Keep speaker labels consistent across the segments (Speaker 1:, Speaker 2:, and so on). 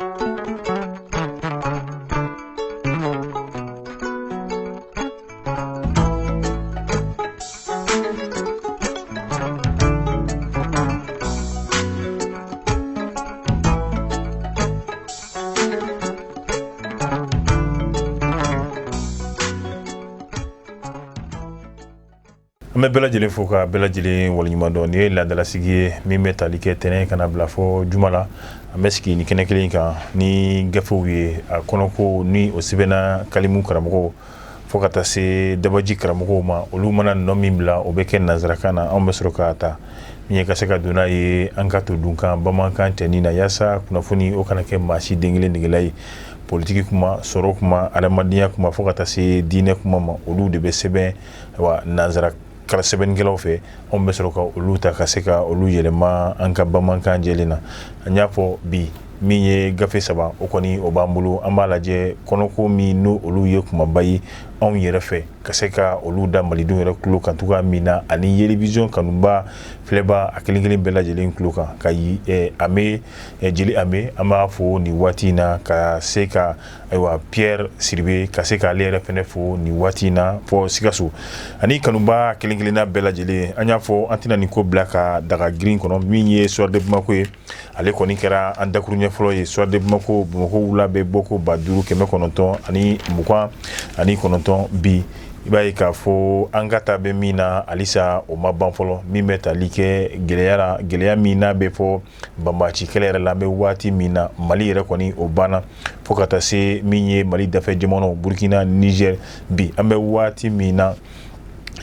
Speaker 1: An bɛ bɛɛ lajɛlen fo ka bɛɛ lajɛlen waleɲuman dɔn. Nin ye laadalasigi ye min bɛ tali kɛ tɛnɛn ka na bila fɔ juma la. An bɛ sigi ni kɛnɛ kelen kan ni gafew ye, a kɔnɔko ni o sɛbɛnna kalimu karamɔgɔw fo ka taa se dabaji karamɔgɔw ma. Olu mana nɔ min bila, o bɛ kɛ nansarakan na, anw bɛ sɔrɔ k'a ta min ye ka se ka don n'a ye an ka to dunkan bamanankan cɛnin na, yaasa kunnafoni o kana kɛ maa si den kelen degela ye. Politiki kuma, sɔrɔ kuma, adamadenya kuma, fo ka taa se diinɛ kuma ma, olu de bɛ sɛbɛn wa nansara sɛbɛnnikɛlaw fɛ. Anw bɛ sɔrɔ ka olu ta ka se ka olu yɛlɛma an ka bamanankan jɛlen na. An y'a fɔ bi, min ye gafe saba, o kɔni o b'an bolo. An b'a lajɛ kɔnɔko min n'o olu ye kumaba ye anw yɛrɛ fɛ, ka se ka olu da malidenw yɛrɛ tulo kan cogoya min na, ani Yelivision kanuba filɛba a kelen kelen bɛɛ lajɛlen tulo kan. Ka Ame Jeli Ame, an b'a fo nin waati in na, ka se ka ayiwa Pierre Sidibe, ka se k'ale yɛrɛ fɛnɛ fo nin waati in na fɔ Sikaso, ani kanuba kelen kelenna bɛɛ lajɛlen. An y'a fɔ an tɛna nin ko bila ka daga girin kɔnɔ. Min ye Soir de Bamako ye, ale kɔni kɛra an dakuruɲɛ fɔlɔ ye. Soir de Bamako, Bamakɔ wula bɛ bɔ ko 5929. Bi i b'a ye k'a fɔ an ka ta bɛ min na halisa, o ma ban fɔlɔ, min bɛ tali kɛ gɛlɛya la, gɛlɛya min n'a bɛ fɔ banbaanci kɛlɛ yɛrɛ la. An bɛ waati min na, Mali yɛrɛ kɔni o banna, fo ka taa se min ye Mali dafɛ jamanaw, Burukina, Niger. Bi an bɛ waati min na,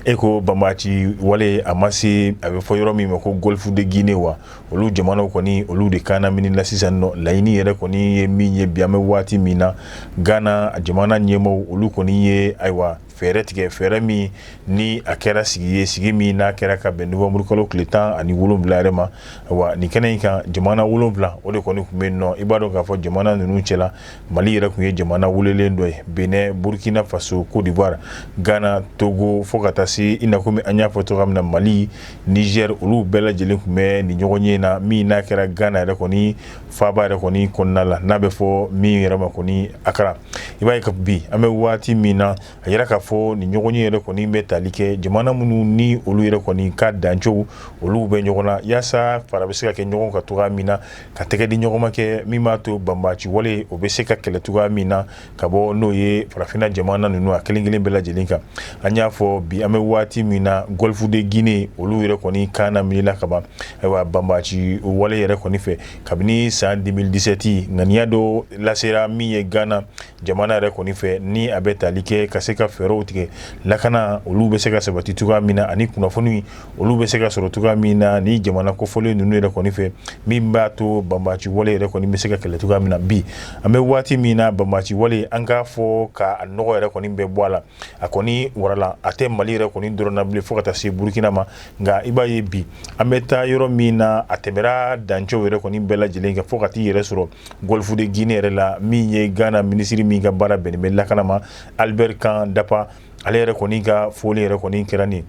Speaker 1: e ko banbaanci wale a ma se, a bɛ fɔ yɔrɔ min ma ko Golfe de Guinée wa, olu jamanaw kɔni, olu de kan mini la sisan nɔ. Laɲini yɛrɛ kɔni ye min ye bi, an bɛ waati min na, Ghana jamana ɲɛmaaw, olu kɔni ye ayiwa fɛɛrɛ tigɛ, fɛɛrɛ min ni a kɛra sigi ye, sigi min n'a kɛra ka bɛn nowanburukalo tile 17 yɛrɛ ma. Wa nin kɛnɛ in kan, jamana 7, o de kɔni tun bɛ yen nɔ. I b'a dɔn k'a fɔ jamana ninnu cɛla, Mali yɛrɛ tun ye jamana welelen dɔ ye: Benin, Burkina Faso, Côte d'Ivoire, Ghana, Togo, fo ka taa se i na komi an y'a fɔ cogoya min na, Mali, Niger, olu bɛɛ lajɛlen tun bɛ nin ɲɔgɔn ye na min n'a kɛra Ghana yɛrɛ kɔni faaba yɛrɛ kɔni kɔnɔna la, n'a bɛ fɔ min yɛrɛ ma kɔni Accra. I b'a ye ka bi an bɛ waati min na, a yira k'a fɔ nin ɲɔgɔn ye yɛrɛ kɔni bɛ tali kɛ jamana minnu ni olu yɛrɛ kɔni ka dancɛw olu bɛ ɲɔgɔn na, yaasa fara bɛ se ka kɛ ɲɔgɔn kan cogoya min na, ka tɛgɛ di ɲɔgɔn ma kɛ min b'a to banbaanci wale o bɛ se ka kɛlɛ cogoya min na, ka bɔ n'o ye farafinna jamana ninnu a kelen kelen bɛɛ lajɛlen kan. An y'a fɔ bi an bɛ waati min na, Golfe de Guinée, olu yɛrɛ kɔni kan na minila ka ban ayiwa banbaanci wale yɛrɛ kɔni fɛ kabini san 2017. Ŋaniya dɔ lasera min ye Ghana jamana yɛrɛ kɔni fɛ, ni a bɛ tali kɛ ka se ka fɛɛrɛw tigɛ, lakana olu bɛ se ka sabati cogoya min na, ani kunnafoni olu bɛ se ka sɔrɔ cogoya min na ni jamana kofɔlen ninnu yɛrɛ kɔni fɛ, min b'a to banbaanci wale yɛrɛ kɔni bɛ se ka kɛlɛ cogoya min na. Bi an bɛ waati min na, banbaanci wale, an k'a fɔ ka nɔgɔ yɛrɛ kɔni bɛɛ bɔ a la, a kɔni warala, a tɛ Mali yɛrɛ kɔni dɔrɔn na bilen, fo ka taa se Burukina ma. Nka i b'a ye bi an bɛ taa yɔrɔ min na, a tɛmɛra dancɛw yɛrɛ kɔni bɛɛ lajɛlen kan fo ka t'i yɛrɛ sɔrɔ Golfe de Guinée yɛrɛ la. Min ye Ghana minisiri min ka baara bɛnnen bɛ lakana ma, Albert Kan Dapa, ale yɛrɛ kɔni ka foli yɛrɛ kɔni kɛra nin.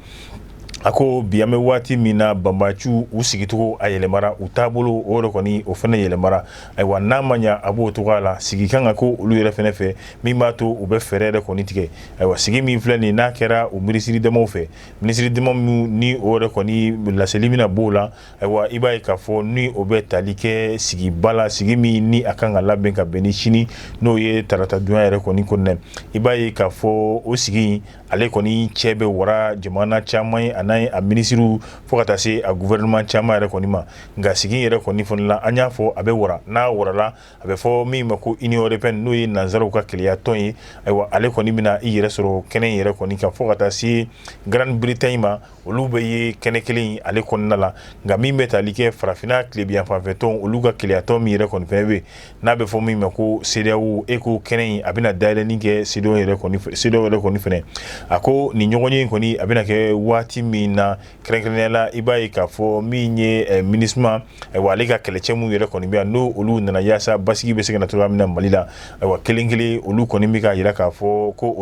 Speaker 1: A ko bi an bɛ waati min na, banbaanciw u sigicogo a yɛlɛmara, u taabolo o yɛrɛ kɔni o fana yɛlɛmara. Ayiwa, n'a ma ɲa a b'o cogoya la, sigi kan ka ko olu yɛrɛ fana fɛ min b'a to u bɛ fɛɛrɛ yɛrɛ kɔni tigɛ. Ayiwa, sigi min filɛ nin, n'a kɛra u minisiri damaw fɛ, minisiri dama minnu ni o yɛrɛ kɔni laseli bɛna b'o la. Ayiwa, i b'a ye k'a fɔ ni o bɛ tali kɛ sigiba la, sigi min ni a kan ka labɛn ka bɛn ni sini, n'o ye tarata donya yɛrɛ kɔni kɔnɔna. I b'a ye k'a fɔ o sigi ale kɔni cɛ bɛ wara jamana caman ye, a n'a a minisiriw, fo ka taa se a gouvernement caman yɛrɛ kɔni ma. Nka sigi yɛrɛ kɔni fana la, an y'a fɔ a bɛ wara, n'a warala, a bɛ fɔ min ma ko Union européenne, n'o ye nansaraw ka keleya tɔn ye. Ayiwa, ale kɔni bɛna i yɛrɛ sɔrɔ kɛnɛ yɛrɛ kɔni kan, fo ka taa se Grande-Bretagne ma, olu bɛ ye kɛnɛ kelen ale kɔnɔna la. Nka min bɛ tali kɛ farafinna tilebinyanfanfɛ tɔn, olu ka keleyatɔn min yɛrɛ kɔni fɛn bɛ n'a bɛ fɔ min ma ko CEDEAO, e ko kɛnɛ in a bɛna dayɛlɛnni kɛ CEDEAO yɛrɛ kɔni, CEDEAO yɛrɛ kɔni fɛnɛ. A ko nin ɲɔgɔnye in kɔni a bɛna kɛ waati min min na, kɛrɛnkɛrɛnnenya la, i b'a ye k'a fɔ min ye MINUSMA, ayiwa, ale ka kɛlɛcɛ minnu yɛrɛ kɔni bɛ yan, n'o olu nana yaasa basigi bɛ se ka na cogoya min na Mali la, ayiwa, kelen kelen olu kɔni bɛ k'a jira k'a fɔ ko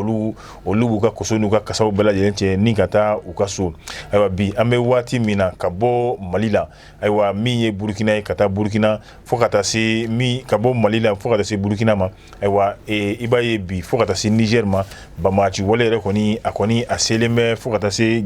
Speaker 1: olu b'u ka koso n'u ka kasaw bɛɛ lajɛlen cɛ ni ka taa u ka so. Ayiwa, bi an bɛ waati min na, ka bɔ Mali la, ayiwa, min ye Burukina ye, ka taa Burukina fo ka taa se min, ka bɔ Mali la fo ka taa se Burukina ma, ayiwa, i b'a ye bi fo ka taa se Niger ma, banbaanci wale yɛrɛ kɔni, a kɔni a selen bɛ fo ka taa se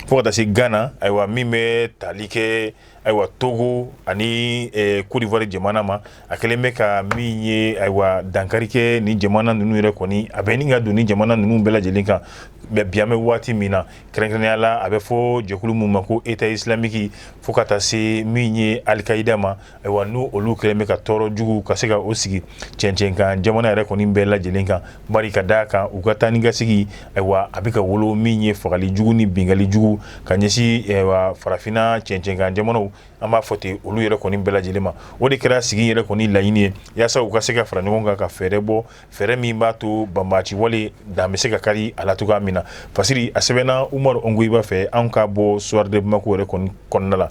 Speaker 1: fo ka taa se Ghana, ayiwa, min bɛ tali kɛ, ayiwa, Togo ani Côte d'Ivoire jamana ma. A kɛlen bɛ ka min ye, ayiwa, dankari kɛ ni jamana ninnu yɛrɛ kɔni, a bɛ ni ka don ni jamana ninnu bɛɛ lajɛlen kan. Mais bi an bɛ waati min na, kɛrɛnkɛrɛnnenya la, a bɛ fɔ jɛkulu min ma ko État islamique, fo ka taa se min ye Al-Qaïda ma, ayiwa, n'o olu kɛlen bɛ ka tɔɔrɔ jugu ka se ka o sigi cɛncɛn kan jamana yɛrɛ kɔni bɛɛ lajɛlen kan. Bari ka d'a kan, u ka taa ni ka sigi, ayiwa, a bɛ ka wolo min ye fagali jugu ni bingali jugu ka ɲɛsin, ayiwa, farafinna cɛncɛn kan jamanaw, an b'a fɔ ten, olu yɛrɛ kɔni bɛɛ lajɛlen ma. O de kɛra sigi yɛrɛ kɔni laɲini ye, yaasa u ka se ka fara ɲɔgɔn kan ka fɛɛrɛ bɔ, fɛɛrɛ min b'a to banbaanci wale dan bɛ se ka kari a la cogoya min na. Fasiri a sɛbɛnna Umaru Ongoyiba fɛ, an ka bɔ Soir de Bamako yɛrɛ kɔni kɔnɔna la.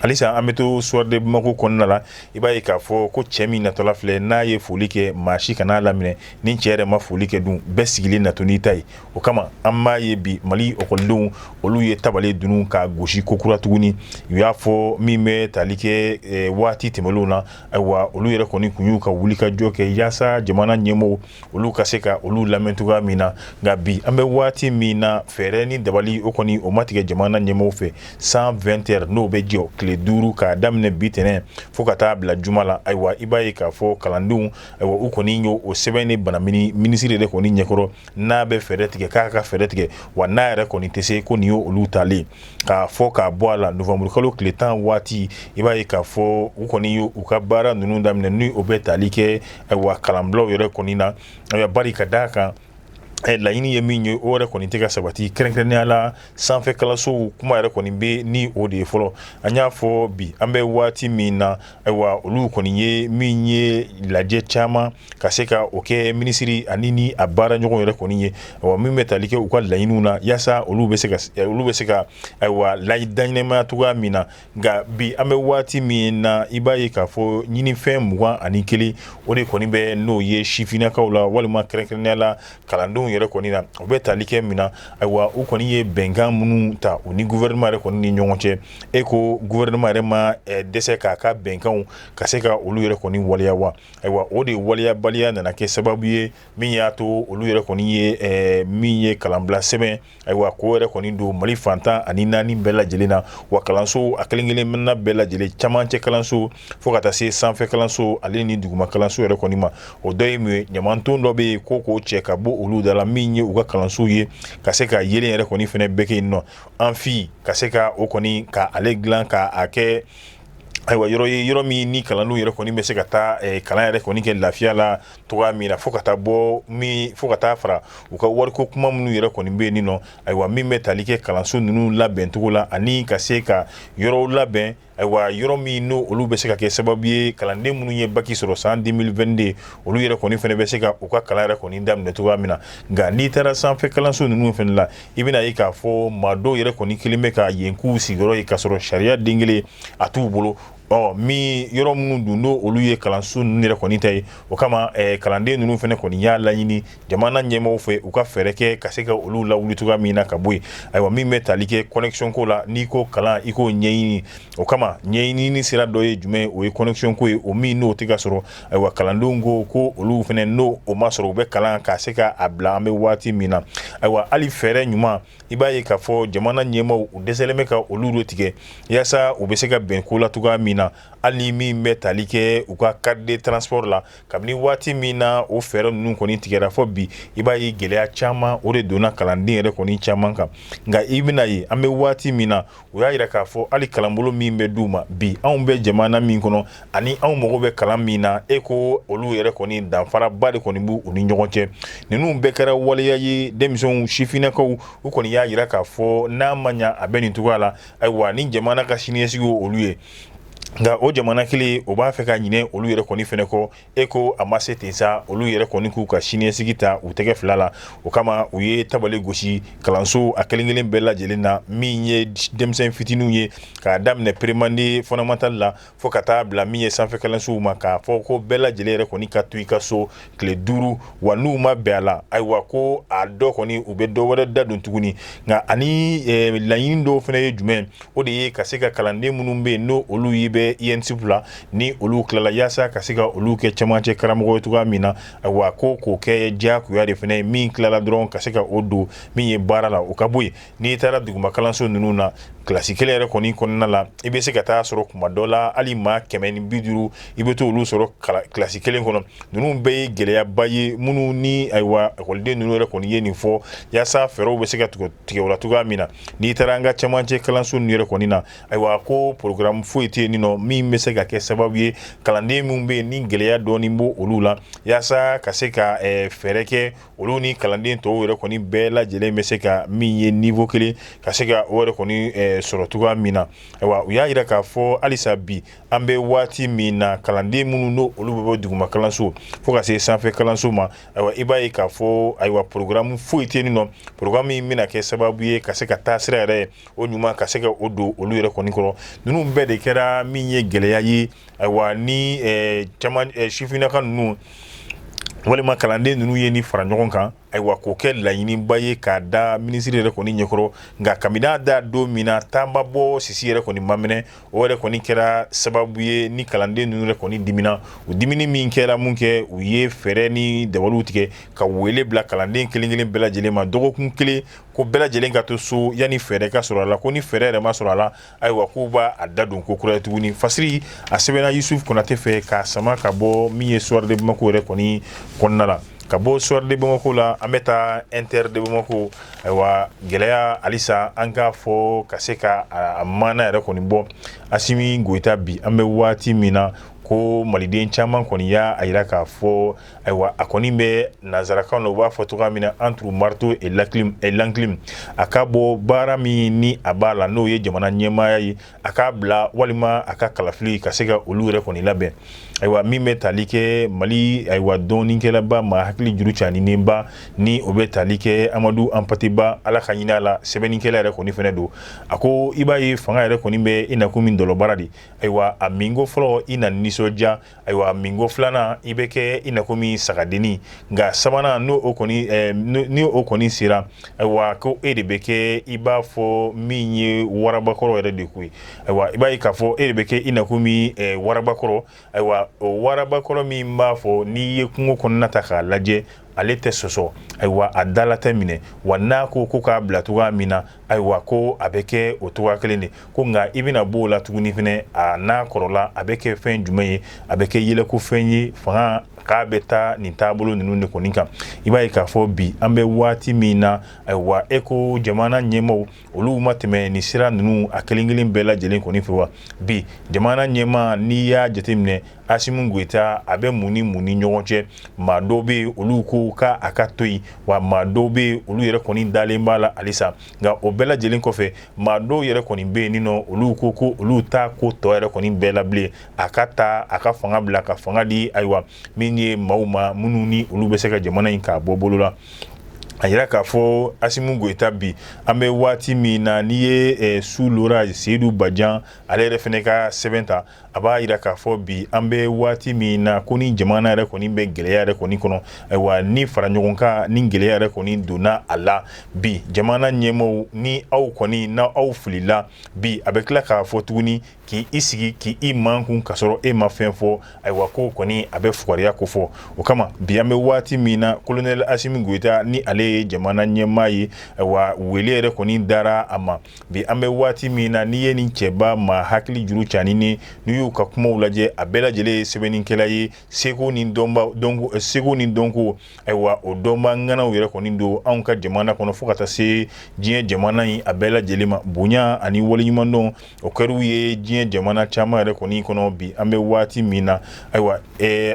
Speaker 1: Halisa an bɛ to Soir de Bamako kɔnɔna la. I b'a ye k'a fɔ ko cɛ min natɔla filɛ, n'a ye foli kɛ, maa si kan'a laminɛ. Ni cɛ yɛrɛ ma foli kɛ dun, bɛɛ sigilen natɔ n'i ta ye. O kama an b'a ye bi Mali ekɔlidenw, olu ye tabale dunun ka gosi kokura tuguni. U y'a fɔ min bɛ tali kɛ waati tɛmɛnlenw na, ayiwa, olu yɛrɛ kɔni tun y'u ka wulikajɔ kɛ yaasa jamana ɲɛmɔgɔw, olu ka se ka olu lamɛn cogoya min na. Nka bi an bɛ waati min na, fɛɛrɛ ni dabali, o kɔni o ma tigɛ jamana ɲɛmɔgɔw fɛ. 120 heures, n'o bɛ jɔ tile 5, k'a daminɛ bi tɛnɛn fo ka taa bila juma la, ayiwa, i b'a ye k'a fɔ kalandenw, ayiwa, u kɔni y'o o sɛbɛn ni banamini minisiri yɛrɛ kɔni ɲɛkɔrɔ, n'a bɛ fɛɛrɛ tigɛ, k'a ka fɛɛrɛ tigɛ wa, n'a yɛrɛ kɔni tɛ se ko nin ye olu talen k'a fɔ k'a bɔ a la. Novembre kalo tile 10 waati, i b'a ye k'a fɔ u kɔni ye u ka baara ninnu daminɛ, ni o bɛ tali kɛ, ayiwa, kalanbilaw yɛrɛ kɔni na. Ayiwa, bari ka d'a kan, laɲini ye min ye, o yɛrɛ kɔni tɛ ka sabati, kɛrɛnkɛrɛnnenya la sanfɛ kalansow kuma yɛrɛ kɔni bɛ ni o de ye fɔlɔ. An y'a fɔ bi an bɛ waati min na, ayiwa, olu kɔni ye min ye lajɛ caman ka se ka o kɛ minisiri ani ni a baara ɲɔgɔn yɛrɛ kɔni ye, ayiwa, min bɛ tali kɛ u ka laɲiniw na, yaasa olu bɛ se ka, ayiwa, daɲɛnɛmaya cogoya min na. Nka bi an bɛ waati min na, i b'a ye k'a fɔ ɲinifɛn 21, o de kɔni bɛ n'o ye sifinnakaw la, walima kɛrɛnkɛrɛnnenya la kalandenw yɛrɛ kɔni na, o bɛ tali kɛ min na. Ayiwa, u kɔni ye bɛnkan minnu ta u ni gouvernement yɛrɛ kɔni ni ɲɔgɔn cɛ, e ko gouvernement yɛrɛ ma dɛsɛ k'a ka bɛnkanw ka se ka olu yɛrɛ kɔni waleya wa? Ayiwa, o de waleyabaliya nana kɛ sababu ye min y'a to olu yɛrɛ kɔni ye min ye kalanbila sɛbɛn, ayiwa, k'o yɛrɛ kɔni don Mali fan 14 bɛɛ lajɛlen na wa, kalanso a kelen kelenna bɛɛ lajɛlen, camancɛ kalanso fo ka taa se sanfɛ kalanso ale ni duguma kalanso yɛrɛ kɔni ma. O dɔ ye mun ye? Ɲamanton dɔ bɛ yen ko k'o cɛ ka bɔ olu da la, min ye u ka kalansow ye, ka se ka yelen yɛrɛ kɔni fɛnɛ bɛɛ kɛ yen nɔ, amphi ka se ka o kɔni ka ale dilan ka a kɛ, ayiwa, yɔrɔ ye, yɔrɔ min ni kalandenw yɛrɛ kɔni bɛ se ka taa kalan yɛrɛ kɔni kɛ lafiya la cogoya min na, fo ka taa bɔ min, fo ka taa fara u ka wariko kuma minnu yɛrɛ kɔni bɛ yen nɔ, ayiwa, min bɛ tali kɛ kalanso ninnu labɛncogo la, ani ka se ka yɔrɔw labɛn, ayiwa, yɔrɔ min n'o olu bɛ se ka kɛ sababu ye kalanden minnu ye bac sɔrɔ san 2022, olu yɛrɛ kɔni fɛnɛ bɛ se ka u ka kalan yɛrɛ kɔni daminɛ cogoya min na. Nka n'i taara sanfɛ kalanso ninnu fɛnɛ la, i bɛna ye k'a fɔ maa dɔw yɛrɛ kɔni kelen bɛ ka yen k'u sigiyɔrɔ ye, k'a sɔrɔ sariya den kelen a t'u bolo. Ɔ min yɔrɔ minnu dun n'o olu ye kalanso ninnu yɛrɛ kɔni ta ye, o kama kalanden ninnu fɛnɛ kɔni y'a laɲini jamana ɲɛmɔgɔw fɛ, u ka fɛɛrɛ kɛ ka se ka olu lawuli cogoya min na ka bɔ yen. Ayiwa, min bɛ tali kɛ connexion ko la, n'i ko kalan, i k'o ɲɛɲini. O kama ɲɛɲini sira dɔ ye jumɛn ye? O ye connexion ko ye, o min n'o tɛ ka sɔrɔ. Ayiwa, kalandenw ko ko olu fɛnɛ, n'o o ma sɔrɔ, u bɛ kalan ka se ka a bila an bɛ waati min na. Ayiwa, hali fɛɛrɛ ɲuman, i b'a ye k'a fɔ jamana ɲɛmaaw, u dɛsɛlen bɛ ka olu dɔ tigɛ yaasa u bɛ se ka bɛn ko la cogoya min na. Hali min bɛ tali kɛ u ka carte de transport la, kabini waati min na o fɛɛrɛ ninnu kɔni tigɛra fɔ bi, i b'a ye gɛlɛya caman o de donna kalanden yɛrɛ kɔni caman kan. Nka i bɛna ye an bɛ waati min na, u y'a jira k'a fɔ hali kalanbolo min bɛ d'u ma bi, anw bɛ jamana min kɔnɔ ani anw mago bɛ kalan min na, e ko olu yɛrɛ kɔni danfaraba de kɔni b'u ni ɲɔgɔn cɛ. Ninnu bɛɛ kɛra waleya ye. Denmisɛnw, sifinnakaw, u kɔni y'a jira k'a fɔ n'a ma ɲɛ a bɛ nin cogoya la, ayiwa, ni jamana ka siniɲɛsigi olu ye. Nka o jamana kelen o b'a fɛ ka ɲinɛ olu yɛrɛ kɔni fɛnɛ kɔ. E ko a ma se ten sa, olu yɛrɛ kɔni k'u ka siniɲɛsigi ta u tɛgɛ fila la. O kama u ye tabali gosi kalanso a kelen kelen bɛɛ lajɛlen na, min ye denmisɛn fitininw ye, k'a daminɛ première année fondamentale la fo ka taa bila min ye sanfɛ kalansow ma, k'a fɔ ko bɛɛ lajɛlen yɛrɛ kɔni ka to i ka so tile 5. Wa n'u ma bɛn a la, ayiwa, ko a dɔ kɔni u bɛ dɔ wɛrɛ da don tuguni. Nka ani laɲini dɔw fana ye jumɛn? O de ye ka se ka kalanden minnu bɛ yen, n'o olu ye bɛ INSUP la, ni olu tilala, yaasa ka se ka olu kɛ cɛmancɛ karamɔgɔ ye cogoya min na. Ayiwa, ko k'o kɛ diyagoya de fana ye, min tilala dɔrɔn ka se ka o don min ye baara la, o ka bɔ yen. N'i taara duguma kalanso ninnu na, kilasi kelen yɛrɛ kɔni kɔnɔna la, i bɛ se ka taa sɔrɔ kuma dɔ la hali maa 150, i bɛ to olu sɔrɔ kilasi kelen kɔnɔ. Ninnu bɛɛ ye gɛlɛyaba ye minnu ni, ayiwa, ekɔliden ninnu yɛrɛ kɔni ye nin fɔ yaasa fɛɛrɛw bɛ se ka tigɛ o la cogoya min na. N'i taara an ka cɛmancɛ kalanso ninnu yɛrɛ kɔni na, ayiwa, ko programme foyi tɛ yen nɔ min bɛ se ka kɛ sababu ye kalanden minnu bɛ yen ni gɛlɛya dɔɔnin b'o olu la, yaasa ka se ka fɛɛrɛ kɛ olu ni kalanden tɔw yɛrɛ kɔni bɛɛ lajɛlen bɛ se ka min ye niveau kelen ka se ka o yɛrɛ kɔni sɔrɔ cogoya min na. Ayiwa, u y'a jira k'a fɔ halisa bi an bɛ waati min na, kalanden minnu n'o olu bɛ bɔ duguma kalanso fo ka se sanfɛ kalanso ma, ayiwa, i b'a ye k'a fɔ, ayiwa, programme foyi tɛ yen nɔ, programme min bɛna kɛ sababu ye ka se ka taa sira yɛrɛ o ɲuman ka se ka o don olu yɛrɛ kɔni kɔrɔ. Ninnu bɛɛ de kɛra min ye gɛlɛya ye. Ayiwa, ni caman sifinnaka ninnu walima kalanden ninnu ye ni fara ɲɔgɔn kan, ayiwa, k'o kɛ laɲiniba ye k'a da minisiri yɛrɛ kɔni ɲɛkɔrɔ. Nka kabini a da don min na, taama bɔ sisi yɛrɛ kɔni ma minɛ. O yɛrɛ kɔni kɛra sababu ye ni kalanden ninnu yɛrɛ kɔni dimina. U dimini min kɛra mun kɛ, u ye fɛɛrɛ ni dabaliw tigɛ ka wele bila kalanden kelen kelen bɛɛ lajɛlen ma dɔgɔkun kelen, ko bɛɛ lajɛlen ka to so yanni fɛɛrɛ ka sɔrɔ a la. Ko ni fɛɛrɛ yɛrɛ ma sɔrɔ a la, ayiwa, k'u b'a a da don ko kura ye tuguni. Fasiri a sɛbɛnna Yusuf Konate fɛ k'a sama ka bɔ min ye Soir de Bamako yɛrɛ kɔni kɔnɔna la. Ka bɔ Soir de Bamako la, an bɛ taa Inter de Bamako. Ayiwa, gɛlɛya halisa, an k'a fɔ ka se ka a maana yɛrɛ kɔni bɔ. Asimi Goyita, bi an bɛ waati min na, ko maliden caman kɔni y'a jira k'a fɔ, ayiwa, a kɔni bɛ nansarakan na, u b'a fɔ cogoya min na, entre marteau et l'enclume. A ka bɔ baara min ni a b'a la, n'o ye jamana ɲɛmaaya ye, a k'a bila walima a ka kalafili ka se ka olu yɛrɛ kɔni labɛn. Ayiwa, min bɛ tali kɛ Mali, ayiwa, dɔnnikɛlaba, maa hakili juru caninenba, ni o bɛ tali kɛ Amadu Anpate Ba, Ala ka hinɛ a la, sɛbɛnnikɛla yɛrɛ kɔni fɛnɛ don, a ko i b'a ye fanga yɛrɛ kɔni bɛ i na komi dɔlɔbara de. Ayiwa, a minko fɔlɔ, i na nisɔndiya. Ayiwa, a minko filanan, i bɛ kɛ i na komi sagadennin. Nka sabanan, n'o o kɔni ni o kɔni sera, ayiwa, ko e de bɛ kɛ i b'a fɔ min ye warabakɔrɔ yɛrɛ de koyi. Ayiwa, i b'a ye k'a fɔ e de bɛ kɛ i na komi warabakɔrɔ. Ayiwa, o warabakɔrɔ min b'a fɔ n'i ye kungo kɔnɔna ta k'a lajɛ, ale tɛ sɔsɔ, ayiwa, a dala tɛ minɛ. Wa n'a ko ko k'a bila cogoya min na, ayiwa, ko a bɛ kɛ o cogoya kelen de ko. Nka i bɛna b'o la tuguni fɛnɛ, a n'a kɔrɔla, a bɛ kɛ fɛn jumɛn ye? A bɛ kɛ yɛlɛko fɛn ye. Fanga k'a bɛ taa nin taabolo ninnu de kɔni kan. I b'a ye k'a fɔ bi an bɛ waati min na, ayiwa, e ko jamana ɲɛmaaw olu ma tɛmɛ nin sira ninnu a kelen kelen bɛɛ lajɛlen kɔni fɛ wa? Bi jamana ɲɛmaa, n'i y'a jateminɛ, Asimi Goyita, a bɛ mun ni mun ni ɲɔgɔn cɛ? Maa dɔw bɛ yen, olu ko k'a ka to yen, wa maa dɔw bɛ yen, olu yɛrɛ kɔni dalen b'a la halisa. Nka o bɛɛ lajɛlen kɔfɛ, maa dɔw yɛrɛ kɔni bɛ yen nɔ, olu ko ko olu t'a ko tɔ yɛrɛ kɔni bɛɛ la bilen, a ka taa a ka fanga bila ka fanga di, ayiwa, min ye maaw ma minnu ni olu bɛ se ka jamana in k'a bɔ bolo la. A yira k'a fɔ Asimi Goyita, bi an bɛ waati min na, n'i ye Sous l'orage Seyidu Bajan, ale yɛrɛ fana ka sɛbɛn ta, a b'a yira k'a fɔ bi an bɛ waati min na, ko ni jamana yɛrɛ kɔni bɛ gɛlɛya yɛrɛ kɔni kɔnɔ, ayiwa, ni fara ɲɔgɔn kan ni gɛlɛya yɛrɛ kɔni donna a la, bi jamana ɲɛmaaw, ni aw kɔni n'aw filila bi, a bɛ tila k'a fɔ tuguni k'i sigi k'i mankun ka sɔrɔ e ma fɛn fɔ. Ayiwa, ko kɔni a bɛ fugariya ko fɔ. O kama bi an bɛ waati min na, colonel Asimi Goyita, ni ale ye jamana ɲɛmaa ye, ayiwa, wele yɛrɛ kɔni dara a ma. Bi an bɛ waati min na, n'i ye nin cɛba maa hakili juru caninen, n'i y'u ka kumaw lajɛ, a bɛɛ lajɛlen ye sɛbɛnnikɛla ye, seko ni dɔnba, seko ni dɔnko, ayiwa, o dɔnba ŋanaw yɛrɛ kɔni don anw ka jamana kɔnɔ fo ka taa se diɲɛ jamana in a bɛɛ lajɛlen ma. Bonya ani waleɲumandɔn o kɛr'u ye diɲɛ jamana caman yɛrɛ kɔni kɔnɔ. Bi an bɛ waati min na, ayiwa,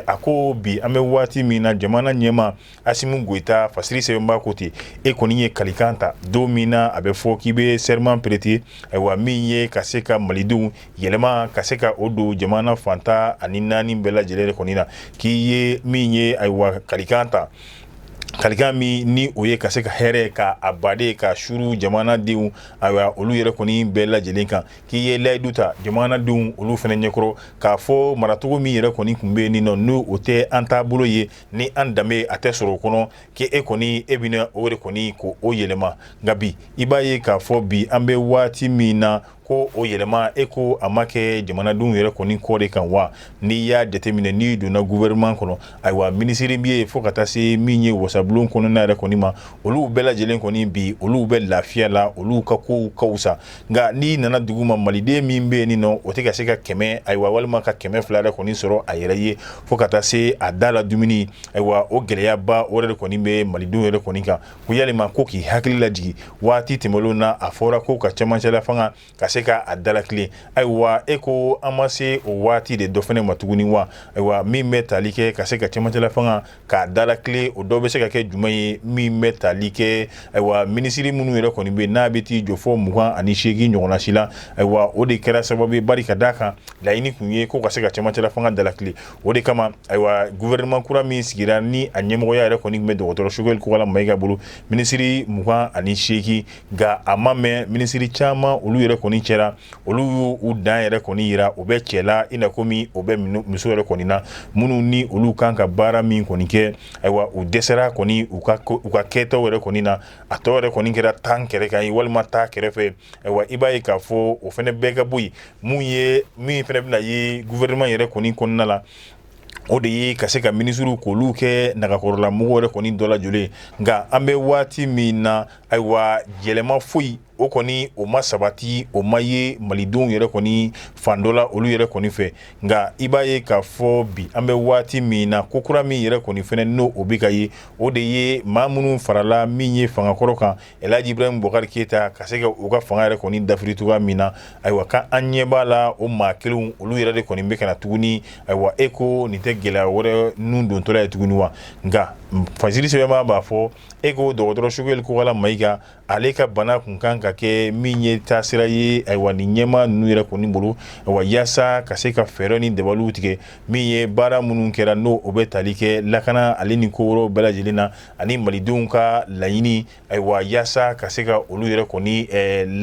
Speaker 1: a ko bi an bɛ waati min na, jamana ɲɛmaa Asimi Goyita, fasiri sɛbɛnba ko ko ten, e kɔni ye kalikan ta don min na a bɛ fɔ k'i bɛ serment prêter, ayiwa, min ye ka se ka malidenw yɛlɛma ka se ka o don jamana fan 14 bɛɛ lajɛlen kɔni na, k'i ye min ye, ayiwa, kalikan ta, kalikan min ni o ye ka se ka hɛrɛ ka a baden ka suru jamanadenw, ayiwa, olu yɛrɛ kɔni bɛɛ lajɛlen kan, k'i ye layidu ta jamanadenw olu fana ɲɛkɔrɔ k'a fɔ maracogo min yɛrɛ kɔni tun bɛ yen nɔ, n'o o tɛ an taabolo ye ni an danbe a tɛ sɔrɔ o kɔnɔ, k'e kɔni e bɛna o de kɔni ko o yɛlɛma. Nka bi i b'a ye k'a fɔ bi an bɛ waati min na, ko o yɛlɛma, e ko a ma kɛ jamanadenw yɛrɛ kɔni kɔ de kan wa? N'i y'a jateminɛ, n'i donna gouvernement kɔnɔ, ayiwa, minisiri bɛ yen fo ka taa se min ye wasabulon kɔnɔna yɛrɛ kɔni ma, olu bɛɛ lajɛlen kɔni bi olu bɛ lafiya la, olu ka kow ka fisa. Nka n'i nana dugu ma, maliden min bɛ yen nɔ, o tɛ ka se ka 100, ayiwa, walima ka 200 yɛrɛ kɔni sɔrɔ a yɛrɛ ye fo ka taa se a da la dumuni. Ayiwa, o gɛlɛyaba o yɛrɛ de kɔni bɛ malidenw yɛrɛ kɔni kan. Ko yalima ko k'i hakili lajigin waati tɛmɛnlenw na, a fɔra ko ka cɛmancɛla fanga ka se ka a dalakilen. Ayiwa, e ko an ma se o waati de dɔ fana ma tuguni wa? Ayiwa, min bɛ tali kɛ ka se ka cɛmancɛla fanga k'a dalakilen, o dɔ bɛ se ka kɛ jumɛn ye? Min bɛ tali kɛ, ayiwa, minisiri minnu yɛrɛ kɔni bɛ n'a bɛ t'i jɔ fɔ 28 ɲɔgɔnna si la, ayiwa, o de kɛra sababu ye, bari ka d'a kan laɲini tun ye ko ka se ka cɛmancɛla fanga dalakilen. O de kama, ayiwa, gouvernement kura min sigira ni a ɲɛmɔgɔya yɛrɛ kɔni tun bɛ dɔgɔtɔrɔ Choguel Kokalla Maïga bolo, minisiri 28, nka a ma mɛn, minisiri caman olu yɛrɛ kɔni cɛra, olu y'u dan yɛrɛ kɔni yira, o bɛ cɛ la i na komi o bɛ muso yɛrɛ kɔni na, minnu ni olu kan ka baara min kɔni kɛ, ayiwa, u dɛsɛra kɔni u ka kɛtaw yɛrɛ kɔni na. A tɔ yɛrɛ kɔni kɛra tan kɛrɛ kan ye walima taa kɛrɛfɛ. Ayiwa, i b'a ye k'a fɔ o fana bɛɛ ka bɔ yen. Mun ye min fana bɛna ye gouvernement yɛrɛ kɔni kɔnɔna la, o de ye ka se ka minisiriw k'olu kɛ nagakɔrɔla mɔgɔw yɛrɛ kɔni dɔ lajɔlen. Nka an bɛ waati min na, ayiwa, yɛlɛma foyi o kɔni o ma sabati, o ma ye malidenw yɛrɛ kɔni fan dɔ la olu yɛrɛ kɔni fɛ. Nka i b'a ye k'a fɔ bi an bɛ waati min na, ko kura min yɛrɛ kɔni fana n'o o bɛ ka ye, o de ye maa minnu farala min ye fangakɔrɔ kan, El Hadji Ibrahim Boubacar Keita, ka se ka u ka fanga yɛrɛ kɔni dafiri cogoya min na. Ayiwa, ka an ɲɛ b'a la, o maa kelenw olu yɛrɛ de kɔni bɛ ka na tuguni. Ayiwa, e ko nin tɛ gɛlɛya wɛrɛ nun dontɔla ye tuguni wa? Nka Fajiri sɛbɛnba b'a fɔ, e ko dɔgɔtɔrɔ Choguel Kokalla Maïga, ale ka bana kun kan ka kɛ min ye taasira ye, ayiwa, ni ɲɛmaa ninnu yɛrɛ kɔni bolo, ayiwa, yaasa ka se ka fɛɛrɛ ni dabaliw tigɛ min ye baara minnu kɛra, n'o o bɛ tali kɛ lakana ale ni ko wɛrɛw bɛɛ lajɛlen na, ani malidenw ka laɲini, ayiwa, yaasa ka se ka olu yɛrɛ kɔni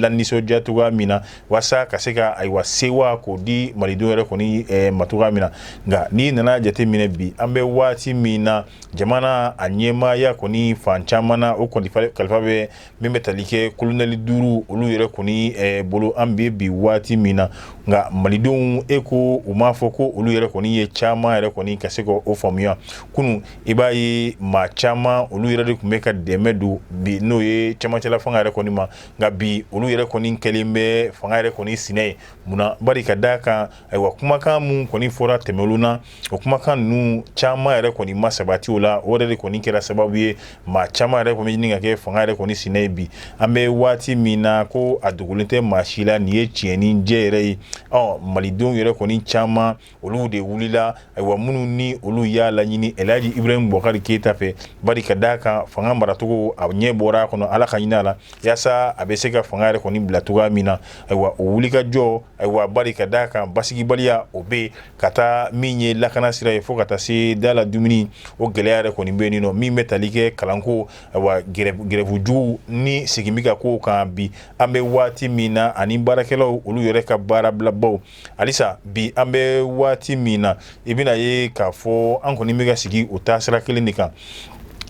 Speaker 1: lanisɔndiya cogoya min na, waasa ka se ka, ayiwa, sewa k'o di malidenw yɛrɛ kɔni ma cogoya min na. Nka n'i nana jateminɛ bi an bɛ waati min na, jamana a ɲɛmaaya kɔni fan caman na, o kɔni kalifa bɛ min bɛ tali kɛ kolonɛli duuru olu yɛrɛ kɔni bolo an bɛ bi waati min na. Nka malidenw, e ko u m'a fɔ ko olu yɛrɛ kɔni ye caman yɛrɛ kɔni ka se ka o faamuya. Kunun i b'a ye maa caman olu yɛrɛ de tun bɛ ka dɛmɛ don bi n'o ye cɛmancɛla fanga yɛrɛ kɔni ma. Nka bi olu yɛrɛ kɔni kɛlen bɛ fanga yɛrɛ kɔni sinɛ ye. Munna? Bari ka d'a kan, ayiwa, kumakan mun kɔni fɔra tɛmɛnlenw na, o kumakan ninnu caman yɛrɛ kɔni ma sabati o la. O yɛrɛ de kɔni kɛra sababu ye maa caman yɛrɛ kɔni ɲini ka kɛ fanga yɛrɛ kɔni sinɛ ye bi an bɛ waati min na, ko a dogolen tɛ maa si la, nin ye tiɲɛ ni jɛ yɛrɛ ye. Ɔ malidenw yɛrɛ kɔni caman olu de wulila, ayiwa, minnu ni olu y'a laɲini El Hadji Ibrahim Boubacar Keita fɛ, bari ka d'a kan fanga maracogo a ɲɛ bɔra a kɔnɔ, Ala ka hinɛ a la, yaasa a bɛ se ka fanga yɛrɛ kɔni bila cogoya min na. Ayiwa, o wulikajɔ, ayiwa, bari ka d'a kan basigibaliya o bɛ ka taa min ye lakana sira ye fo ka taa se da la dumuni, o gɛlɛya yɛrɛ kɔni bɛ yen nɔ. Min bɛ tali kɛ kalanko, ayiwa, grève jugu ni segin bɛ ka k'o kan bi an bɛ waati min na, ani baarakɛlaw olu yɛrɛ ka baarabilabaw halisa bi an bɛ waati min na, i bɛna ye k'a fɔ an kɔni bɛ ka sigi o taasira kelen de kan.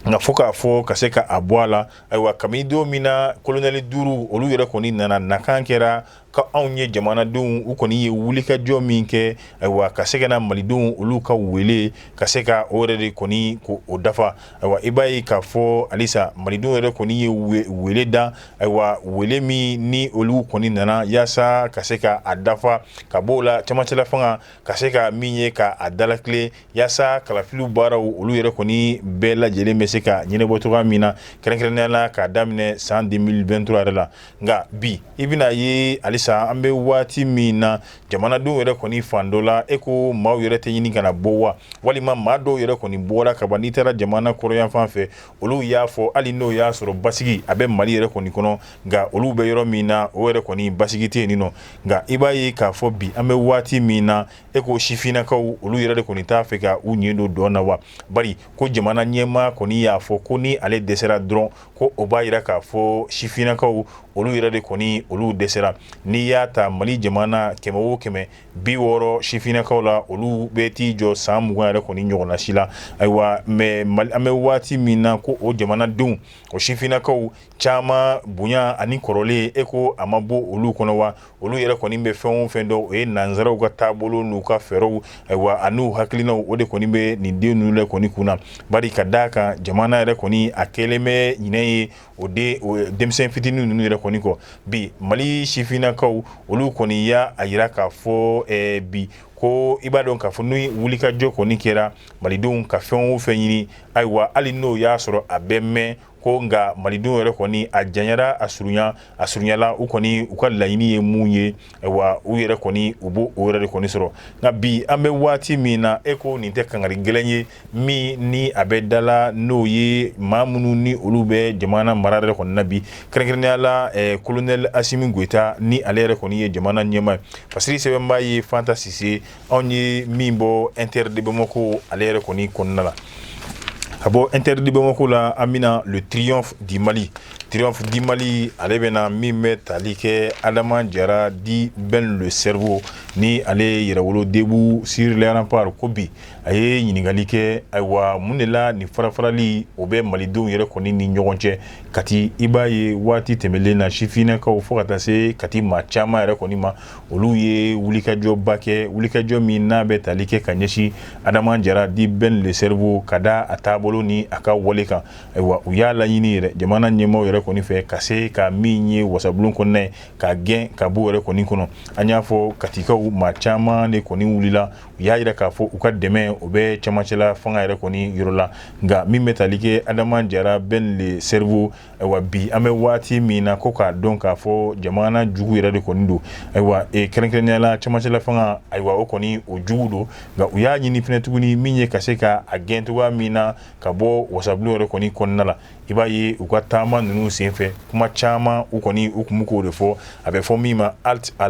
Speaker 1: Nka fo k'a fɔ ka se ka a bɔ a la, ayiwa, kabini don min na kolonɛli duuru olu yɛrɛ kɔni nana, nakan kɛra ka anw ye jamanadenw, u kɔni ye wulikajɔ min kɛ, ayiwa, ka se ka na malidenw olu ka wele ka se ka o yɛrɛ de kɔni ko o dafa. Ayiwa, i b'a ye k'a fɔ halisa malidenw yɛrɛ kɔni ye wele da, ayiwa, wele min ni olu kɔni nana yaasa ka se ka a dafa ka b'o la, cɛmancɛla fanga ka se ka min ye ka a dalakilen, yaasa kalafiliw baaraw olu yɛrɛ kɔni bɛɛ lajɛlen bɛ se ka ɲɛnabɔ cogoya min na, kɛrɛnkɛrɛnnenya la k'a daminɛ san 2023 yɛrɛ la. Nka bi i bɛna ye halisa Halisa an bɛ waati min na, jamanadenw yɛrɛ kɔni fan dɔ la, e ko maaw yɛrɛ tɛ ɲini ka na bɔ wa, walima maa dɔw yɛrɛ kɔni bɔra ka ban. N'i taara jamana kɔrɔnyanfan fɛ, olu y'a fɔ hali n'o y'a sɔrɔ basigi a bɛ Mali yɛrɛ kɔni kɔnɔ, nka olu bɛ yɔrɔ min na, o yɛrɛ kɔni basigi tɛ yen nɔ. Nka i b'a ye k'a fɔ bi an bɛ waati min na, e ko sifinnakaw olu yɛrɛ de kɔni t'a fɛ ka u ɲɛ don dɔn na wa, bari ko jamana ɲɛmaa kɔni y'a fɔ ko ni ale dɛsɛra dɔrɔn, ko o b'a jira k'a fɔ sifinnakaw olu yɛrɛ de kɔni olu dɛsɛra. N'i y'a ta Mali jamana 100 o 100, 60 sifinnakaw la, olu bɛ t'i jɔ san 20 yɛrɛ kɔni ɲɔgɔnna si la. Ayiwa, mais an bɛ waati min na, ko o jamanadenw, o sifinnakaw caman bonya ani kɔrɔlen, e ko a ma bɔ olu kɔnɔ wa, olu yɛrɛ kɔni bɛ fɛn o fɛn dɔn, o ye nansaraw ka taabolo n'u ka fɛɛrɛw, ayiwa, an'u hakilinaw, o de kɔni bɛ nin den ninnu yɛrɛ kɔni kun na. Bari ka d'a kan, jamana yɛrɛ kɔni a kɛlen bɛ ɲinɛ ye o denmisɛn fitinin ninnu yɛrɛ kɔni kɔ. Bi Mali sifinnakaw olu kɔni y'a jira k'a fɔ bi ko i b'a dɔn k'a fɔ ni wulikajɔ kɔni kɛra malidenw ka fɛn o fɛn ɲini, ayiwa, hali n'o y'a sɔrɔ a bɛ mɛn ko, nka malidenw yɛrɛ kɔni a janyara a surunya a surunyala, u kɔni u ka laɲini ye mun ye, ayiwa, u yɛrɛ kɔni u b'o o yɛrɛ de kɔni sɔrɔ. Nka bi an bɛ waati min na, e ko nin tɛ kangari gɛlɛn ye min ni a bɛ da la, n'o ye maa minnu ni olu bɛ jamana mara yɛrɛ kɔni na bi, kɛrɛnkɛrɛnnenya la colonel Asimi Goyita, ni ale yɛrɛ kɔni ye jamana ɲɛmaa ye. Fasiri sɛbɛnbaa ye Fanta Sise, anw ye min bɔ Inter de Bamako ale yɛrɛ kɔni kɔnɔna la. Ka bɔ Inter de Bamako la, an bɛna Le Triomphe du Mali. Triomphe du Mali, ale bɛna min bɛ tali kɛ Adama Jara dit Ben le Cerveau, ni ale ye Yɛrɛwolo Debout sur les Remparts, ko bi a ye ɲininkali kɛ, ayiwa, mun de la nin farafarali o bɛ malidenw yɛrɛ kɔni ni ɲɔgɔn cɛ Kati? I b'a ye waati tɛmɛlen na, sifinnakaw fo ka taa se Kati maa caman yɛrɛ kɔni ma, olu ye wulikajɔba kɛ, wulikajɔ min n'a bɛ tali kɛ ka ɲɛsin Adama Jara dit Ben le Cerveau, ka da a taabolo ni a ka wale kan. Ayiwa, u y'a laɲini yɛrɛ jamana ɲɛmaaw yɛrɛ kɔni fɛ ka se ka min ye wasabulon kɔnɔna ye, ka gɛn ka bɔ yɛrɛ kɔni kɔnɔ. An y'a fɔ, Katikaw maa caman de kɔni wulila, u y'a jira k'a fɔ u ka dɛmɛ o bɛ cɛmancɛla fanga yɛrɛ kɔni yɔrɔ la. Nka min bɛ tali kɛ Adama Jara Ben le Cerveau, ayiwa, bi an bɛ waati min na, ko k'a dɔn k'a fɔ jamana jugu yɛrɛ de kɔni don, ayiwa, kɛrɛnkɛrɛnnenya la cɛmancɛla fanga, ayiwa, o kɔni o jugu don. Nka u y'a ɲini fɛnɛ tuguni min ye ka se ka a gɛn cogoya min na ka bɔ wasabulon yɛrɛ kɔni kɔnɔna la. I b'a ye u ka taama ninnu senfɛ, kuma caman u kɔni u tun bɛ k'o de fɔ, a bɛ fɔ min ma halte à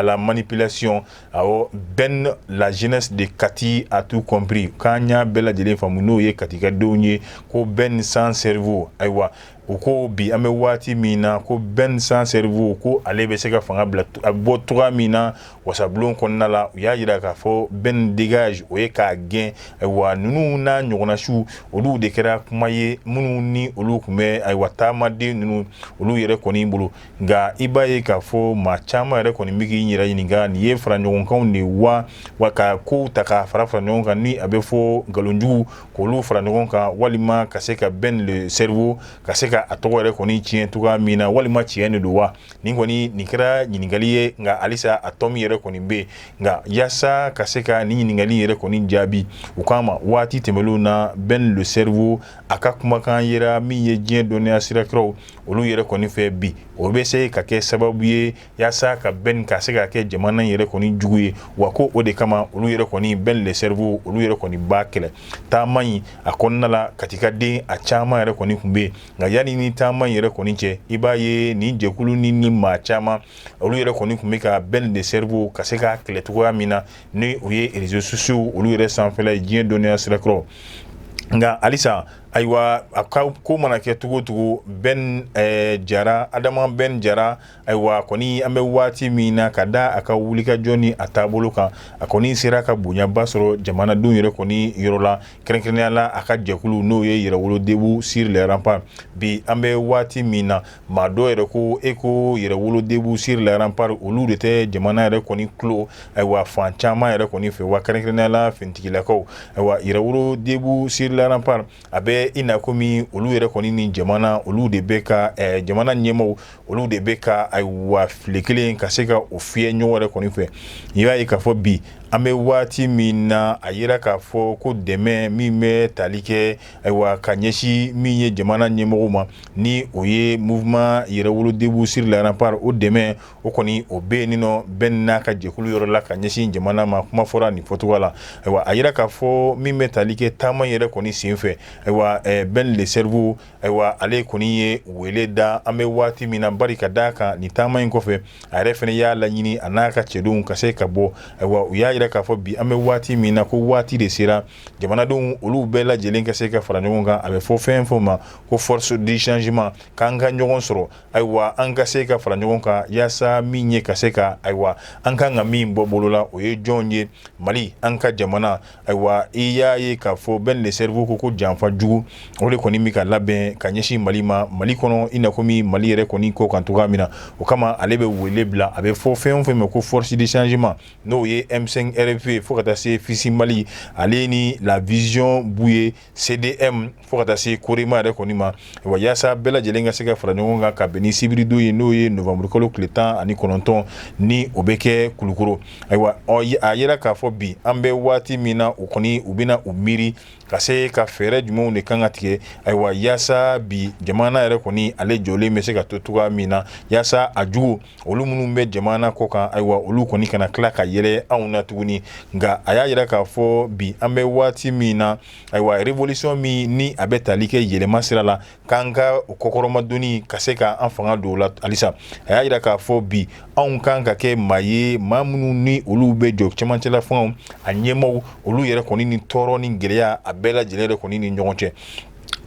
Speaker 1: la manipulation. Awɔ, Ben, la jeunesse de Kati a tout compris, k'an y'a bɛɛ lajɛlen faamu, n'o ye Katikadenw ye, ko Ben sans cerveau. Ayiwa, u ko bi an bɛ waati min na, ko Ben sans cerveau, ko ale bɛ se ka fanga bila a bɛ bɔ cogoya min na wasabulon kɔnɔna la. U y'a jira k'a fɔ Ben dégage, o ye k'a gɛn. Ayiwa, ninnu n'a ɲɔgɔnnasiw, olu de kɛra kuma ye minnu ni olu tun bɛ, ayiwa, taamaden ninnu olu yɛrɛ kɔni bolo. Nka i b'a ye k'a fɔ maa caman yɛrɛ kɔni bɛ k'i yɛrɛ ɲininka, nin ye fara ɲɔgɔnkanw de wa, wa ka kow ta k'a fara fara ɲɔgɔn kan, ni a bɛ fɔ nkalonjugu k'olu fara ɲɔgɔn kan, walima ka se ka Ben le Cerveau ka se ka a tɔgɔ yɛrɛ kɔni tiɲɛ cogoya min na, walima tiɲɛ de don wa? Nin kɔni nin kɛra ɲininkali ye, nka halisa a tɔ min yɛrɛ kɔni bɛ yen. Nka yaasa ka se ka nin ɲininkali yɛrɛ kɔni jaabi, u k'a ma waati tɛmɛnlenw na, Ben le Cerveau a ka kumakan yera min ye diɲɛ dɔnniya sirakiraw olu yɛrɛ kɔni fɛ bi, o bɛ se ka kɛ sababu ye yaasa ka Ben ka se ka kɛ jamana yɛrɛ kɔni jugu ye wa, ko o de kama olu yɛrɛ kɔni Ben le Cerveau olu yɛrɛ kɔni b'a kɛlɛ. Taama in a kɔnɔna la, Katikaden a caman yɛrɛ kɔni tun bɛ yen. Nka yanni ni taama in yɛrɛ kɔni cɛ, i b'a ye nin jɛkulu ni maa caman olu yɛrɛ kɔni tun bɛ ka Ben le Cerveau ka se ka kɛlɛ cogoya min na, ni o ye réseaux sociaux olu yɛrɛ sanfɛla ye, diɲɛ dɔnniya sirakɔrɔ. Nka halisa, ayiwa, a ka ko mana kɛ cogo o cogo, Ben Jara, Adama Ben Jara, ayiwa, kɔni an bɛ waati min na, ka da a ka wulikajɔ ni a taabolo kan, a kɔni sera ka bonyaba sɔrɔ jamanadenw yɛrɛ kɔni yɔrɔ la, kɛrɛnkɛrɛnnenya la a ka jɛkulu, n'o ye Yɛrɛwolo Debout sur les Remparts. Bi an bɛ waati min na, maa dɔw yɛrɛ ko e ko Yɛrɛwolo Debout sur les Remparts olu de tɛ jamana yɛrɛ kɔni tulo, ayiwa, fan caman yɛrɛ kɔni fɛ wa, kɛrɛnkɛrɛnnenya la finitigilakaw. Ayiwa, Yɛrɛwolo Debout sur les Remparts a bɛ i na komi olu yɛrɛ kɔni ni jamana olu de bɛ ka jamana ɲɛmaaw olu de bɛ ka, ayiwa, file kelen ka se ka o fiyɛ ɲɔgɔn yɛrɛ kɔni fɛ. I b'a ye k'a fɔ bi An bɛ waati min na, a yira k'a fɔ ko dɛmɛ min bɛ tali kɛ, ayiwa, ka ɲɛsin min ye jamana ɲɛmɔgɔw ma, ni o ye Mouvement Yɛrɛwolo Debout sur les Remparts, o dɛmɛ o kɔni o bɛ yen nɔ bɛɛ n'a ka jɛkulu yɔrɔ la ka ɲɛsin jamana ma. Kuma fɔra nin fɔcogo la. Ayiwa, a yira k'a fɔ min bɛ tali kɛ taama yɛrɛ kɔni senfɛ, ayiwa, Ben le Cerveau, ayiwa, ale kɔni ye wele da an bɛ waati min na, bari ka d'a kan nin taama in kɔfɛ, a yɛrɛ fana y'a laɲini a n'a ka cɛdenw ka se ka bɔ. Ayiwa, u y'a jira k'a fɔ bi an bɛ waati min na, ko waati de sera jamanadenw olu bɛɛ lajɛlen ka se ka fara ɲɔgɔn kan. A bɛ fɔ fɛn fɛn ma ko force du changement, k'an ka ɲɔgɔn sɔrɔ, ayiwa, an ka se ka fara ɲɔgɔn kan yaasa min ye ka se ka, ayiwa, an kan ka min bɔ bolo la, o ye jɔn ye? Mali, an ka jamana. Ayiwa, i y'a ye k'a fɔ Ben le Cerveau ko janfa jugu o de kɔni bɛ ka labɛn ka ɲɛsin Mali ma, Mali kɔnɔ, i n'a komi Mali yɛrɛ kɔni ko kan cogoya min na. O kama ale bɛ wele bila, a bɛ fɔ fɛn o fɛn ma ko force du changement, n'o ye M5 RFP fo ka taa se FIS Mali, ale ni la vision Bouye, CDM, fo ka taa se Korema yɛrɛ kɔni ma. Wa yaasa bɛɛ lajɛlen ka se ka fara ɲɔgɔn kan ka bɛn ni sibiridon ye, n'o ye novembre kalo tile 19, ni o bɛ kɛ Kulukoro. Ayiwa, a yira k'a fɔ bi an bɛ waati min na, u kɔni u bɛna u miiri ka se ka fɛɛrɛ jumɛnw de kan ka tigɛ, ayiwa, yaasa bi jamana yɛrɛ kɔni ale jɔlen bɛ se ka to cogoya min na, yaasa a jugu olu minnu bɛ jamana kɔ kan, ayiwa, olu kɔni kana tila ka yɛlɛ anw na tuguni. Nka a y'a yira k'a fɔ bi an bɛ waati min na, ayiwa, révolution min ni a bɛ tali kɛ yɛlɛma sira la, k'an ka o kɔkɔrɔmadonni ka se ka an fanga don o la halisa. A y'a yira k'a fɔ bi anw kan ka kɛ maa ye, maa minnu ni olu bɛ jɔ cɛmancɛla fangaw a ɲɛmaaw olu yɛrɛ kɔni ni tɔɔrɔ ni gɛlɛya a bɛɛ lajɛlen yɛrɛ kɔni ni ɲɔgɔn cɛ.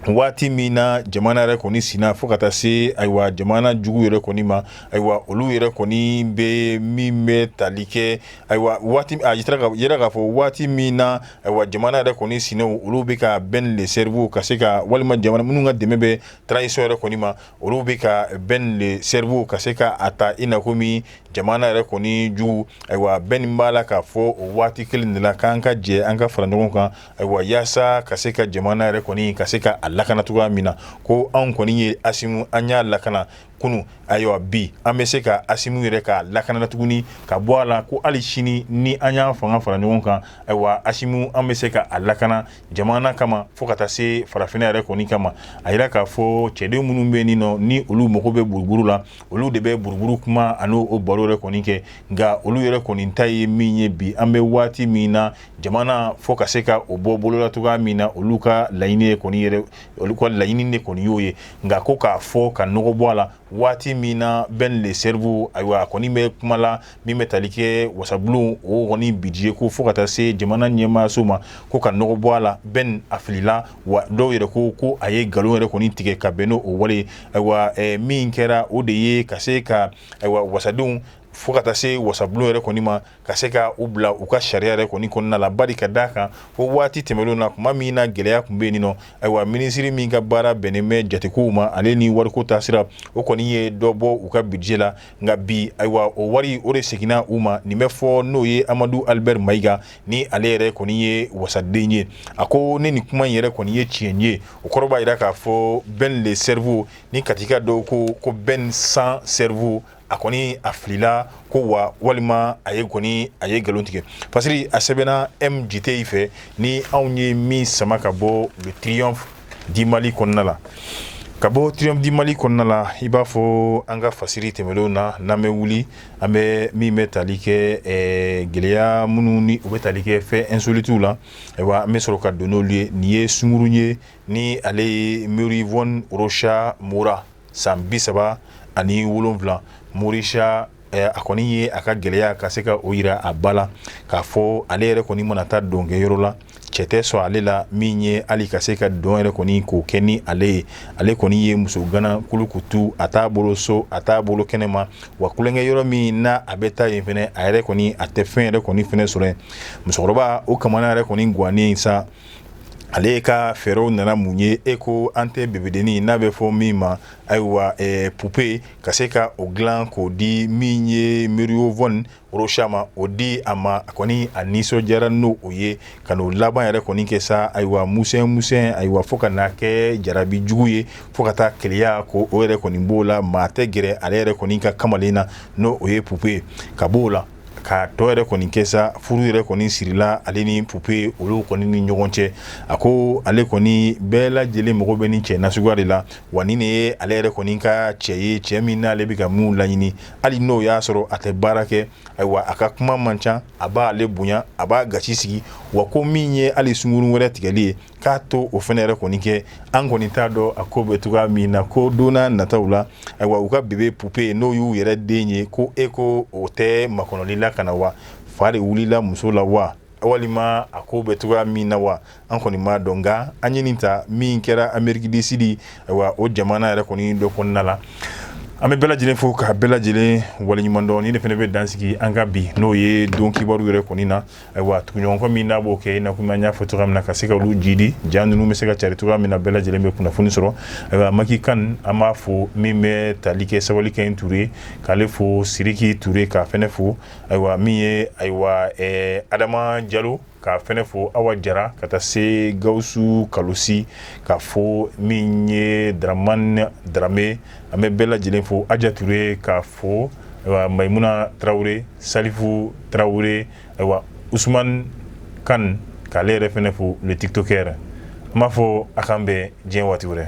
Speaker 1: Waati min na jamana yɛrɛ kɔni sinna fo ka taa se, ayiwa, jamana jugu yɛrɛ kɔni ma, ayiwa, olu yɛrɛ kɔni bɛ min bɛ tali kɛ, ayiwa, waati a yira k'a fɔ waati min na, ayiwa, jamana yɛrɛ kɔni sinɛw olu bɛ ka Ben le Cerveau ka se ka, walima jamana minnu ka dɛmɛ bɛ transition yɛrɛ kɔni ma, olu bɛ ka Ben le Cerveau ka se ka a ta i n'a komi jamana yɛrɛ kɔni jugu. Ayiwa, Ben b'a la k'a fɔ o waati kelen de la k'an ka jɛ, an ka fara ɲɔgɔn kan, ayiwa, yaasa ka se ka jamana yɛrɛ kɔni ka se ka a lakana cogoya min na. Ko anw kɔni ye Asimu, an y'a lakana kunu, ayiwa, bi an bɛ se ka Asimu yɛrɛ ka lakana tuguni ka bɔ a la, ko hali sini ni an y'an fanga fara ɲɔgɔn kan, ayiwa, Asimu an bɛ se ka a lakana jamana kama fo ka taa se farafinna yɛrɛ kɔni kama. A yira k'a fɔ cɛden minnu bɛ yen nɔ, ni olu mago bɛ buruburu la, olu de bɛ buruburu kuma ani o baro yɛrɛ kɔni kɛ. Nka olu yɛrɛ kɔni ta ye min ye bi an bɛ waati min na, jamana fo ka se ka o bɔ bolola cogoya min na, olu ka laɲini ye kɔni yɛrɛ, olu ka laɲini de kɔni y'o ye. Nka ko k'a fɔ ka nɔgɔ bɔ a la, waati min na Ben le Cerveau, ayiwa, a kɔni bɛ kuma la min bɛ tali kɛ wasabulon o kɔni budget ko fo ka taa se jamana ɲɛmaayaso ma, ko ka nɔgɔ bɔ a la, Ben a filila wa. Dɔw yɛrɛ ko a ye nkalon yɛrɛ kɔni tigɛ ka bɛn n'o wale. Ayiwa, min kɛra, o de ye ka se ka, ayiwa, wasadenw fo ka taa se wasabulon yɛrɛ kɔni ma, ka se ka u bila u ka sariya yɛrɛ kɔni kɔnɔna la. Bari ka d'a kan ko waati tɛmɛnlenw na, tuma min na gɛlɛya tun bɛ yen nɔ, ayiwa, minisiri min ka baara bɛnnen bɛ jatekow ma, ale ni wariko taasira, o kɔni ye dɔ bɔ u ka budget la. Nka bi, ayiwa, o wari o de seginna u ma. Nin bɛ fɔ n'o ye Amadu Albert Mayiga, ni ale yɛrɛ kɔni ye wasaden ye. A ko ni nin kuma in yɛrɛ kɔni ye tiɲɛ ye, o kɔrɔ b'a jira k'a fɔ Ben le Cerveau ni Katika dɔw ko Ben sans cerveau, a kɔni a filila ko wa, walima a ye kɔni a ye nkalon tigɛ. Parce que a sɛbɛnna M Jite fɛ, ni anw ye min sama ka bɔ le Triomphe du Mali kɔnɔna la. Ka bɔ Triomphe du Mali kɔnɔna la, i b'a fɔ an ka fasiri tɛmɛnlenw na, n'an bɛ wuli, an bɛ min bɛ tali kɛ gɛlɛya minnu ni u bɛ tali kɛ fɛn insolitew la, ayiwa, an bɛ sɔrɔ ka don n'olu ye. Nin ye sunkurun ye, ni ale ye Maryvonne Rocha Mora, san 37. Morisha, a kɔni ye a ka gɛlɛya ka se ka o yira a ba la k'a fɔ ale yɛrɛ kɔni mana taa dɔnkɛyɔrɔ la, cɛ tɛ sɔn ale la min ye hali ka se ka dɔn yɛrɛ kɔni k'o kɛ ni ale ye. Ale kɔni ye muso gana kulukutu, a t'a bolo so, a t'a bolo kɛnɛma wa. Kulonkɛ yɔrɔ min n'a a bɛ taa yen fɛnɛ, a yɛrɛ kɔni a tɛ fɛn yɛrɛ kɔni fɛnɛ sɔrɔ yen. Musokɔrɔba o kamana yɛrɛ kɔni gannen sa. Ale ka fɛɛrɛw nana mun ye? E ko an tɛ bebedennin n'a bɛ fɔ min ma, ayiwa, poupée, ka se ka o dilan k'o di min ye Maryvonne Rocha ma, o di a ma. A kɔni a nisɔndiyara n'o o ye, ka n'o laban yɛrɛ kɔni kɛ sa, ayiwa, musɛn musɛn, ayiwa, fo ka n'a kɛ jarabi jugu ye, fo ka taa keleya ko o yɛrɛ kɔni b'o la. Maa tɛ gɛrɛ ale yɛrɛ kɔni ka kamalen na, n'o o ye poupée ye. Ka b'o la K'a tɔ yɛrɛ kɔni kɛ sa, furu yɛrɛ kɔni sirila ale ni Pupe olu kɔni ni ɲɔgɔn cɛ. A ko ale kɔni bɛɛ lajɛlen mago bɛ ni cɛ nasuguya de la, wa nin de ye ale yɛrɛ kɔni ka cɛ ye, cɛ min n'ale bɛ ka mun laɲini. Hali n'o y'a sɔrɔ a tɛ baara kɛ, ayiwa, a ka kuma man ca, a b'ale bonya, a b'a gasi sigi. Wa ko min ye hali sungurun wɛrɛ tigɛli ye, k'a to o fana yɛrɛ kɔni kɛ. An kɔni t'a dɔn a ko bɛ cogoya min na, ko don nataw la, ayiwa, u ka bébé Pupe, n'o y'u yɛrɛ den ye, ko e ko o tɛ makɔnɔli la ka na wa, fa de wulila muso la wa, walima a ko bɛ cogoya min na wa, an kɔni m'a dɔn. Nka an ye nin ta min kɛra Amérique du Sud, ayiwa, o jamana yɛrɛ kɔni dɔ kɔnɔna la. An bɛ bɛɛ lajɛlen fo ka bɛɛ lajɛlen waleɲuman dɔn. Ni de fana bɛ dansigi an ka bi, n'o ye don kibaru yɛrɛ kɔni na. Ayiwa, tuguɲɔgɔnkɔ min n'a b'o kɛ, i n'a fɔ an y'a fɔ cogoya min na, ka se ka olu jidi ja ninnu bɛ se ka cari cogoya min na, bɛɛ lajɛlen bɛ kunnafoni sɔrɔ. Ayiwa, Maki Kan, an b'a fo. Min bɛ tali kɛ Sabali Kɛ Ture, k'ale fo, Siriki Ture, k'a fana fo. Ayiwa, min ye, ayiwa, Adama Jalo, k'a fana fo, Awa Jara, ka taa se Gawusu Kalosi, ka fo min ye Dramane Darame, an bɛ bɛɛ lajɛlen fo, Aja Ture, k'a fo, ayiwa, Mayimuna Tarawele, Salifu Tarawele, ayiwa, Usman Kan, k'ale yɛrɛ fana fo, le tiktoker. An b'a fɔ a k'an bɛn diɲɛ waati wɛrɛ.